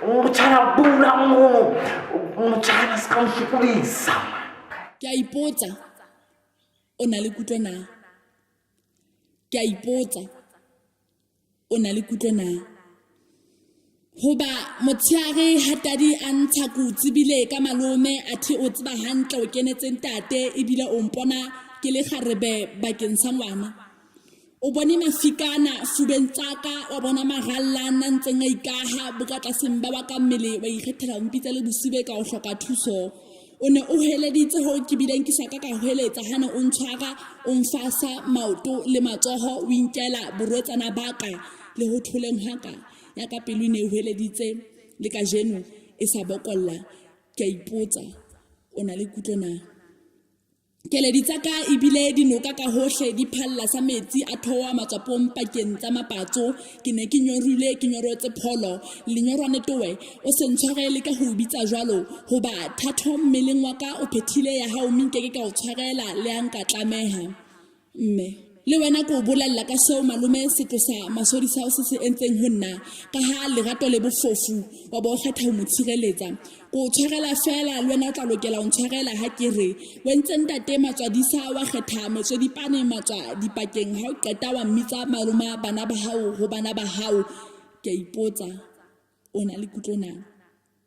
Motjhana bula mono. Motjhana se ka nsokodisa. Ke a ipotsa o na le kutlo na? Ke a ipotsa o na le kutlo na? Hoba motshehare ha tadi a ntsha ko tsebile ka malome athe o tseba hantle o kenetse ntate ebile o mpona ke le kgarebe bakeng sa ngwana. O bone mafikana fubeng tsa ka, wa bona maralla a nna ntseng a ikaha bokatlaseng ba wa ka mmele, wa ikgethela ho mpitsa le bosibe ka ho hloka thuso. O ne o hweleditse hoo ke bileng ke sa ka ka hweletsa ha ne o ntshwara, o mfasa maoto le matsoho, o inkela borwetsana ba ka le ho tholeng hwa ka. Ya ka pelo e ne e hweleditse le kajeno e sa bokolla. Ke a ipotsa, o na le kutlo na? Keledi tsa ka ebile dinoka ka hohle di phalla sa metsi a theoha matswapong pakeng tsa mapatso. Ke ne ke nyorilwe, ke nyoretse pholo. Lenyorwane towe, o se ntshwarele ka ho o bitsa jwalo, hoba thatho mmeleng wa ka o phethile ya hao mme nkeke ka o tshwarela le ha nka tlameha. Mme le wena ke o bolella ka seo malome Setlosa Masodisao se se entseng ho nna, ka ha lerato le bofofu, wa bo kgetha ho mo tshireletsa. Ke o tshwarela feela, le wena o tla lokela ho ntshwarela ha ke re, o entse ntate matswadisa, wa kgetha metswedipane matswa dipakeng, ha o qeta wa mmitsa maloma bana ba hao ho bana ba hao. Ke a ipotsa, o na le kutlo na?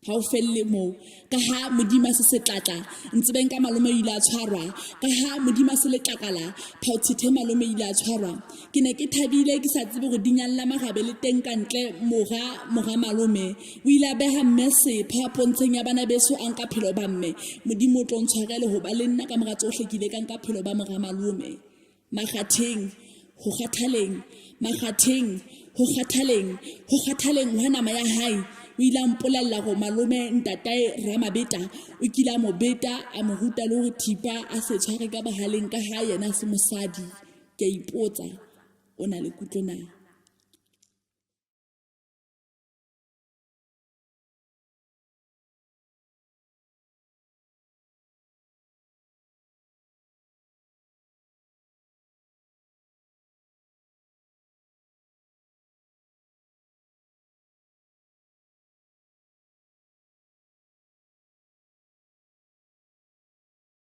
Ha o felle moo. Ka ha Modimo a se setlatla, ntsebeng ka malome o ile a tshwarwa. Ka ha Modimo a se letlakala, Phaotshithe malome o ile a tshwarwa. Ke ne ke thabile ke sa tsebe hore dinyang la marabe le teng ka ntle mora mora malome. O ile a beha mme sepha pontsheng ya bana beso a nka phelo ba mme. Modimo o tlo ntshwarele hoba le nna ka mora tsohle ke ile ka nka phelo ba mora malome. Makgatheng, ho kgathaleng, makgatheng, ho kgathaleng, ho kgathaleng hwa nama ya hae, o ile a mpolella hore malome ntatae Ramabeta o kile a mo beta, a mo ruta le hore thipa a se tshware ka bohaleng ka ha yena a se mosadi. Ke a ipotsa, o na le kutlo na?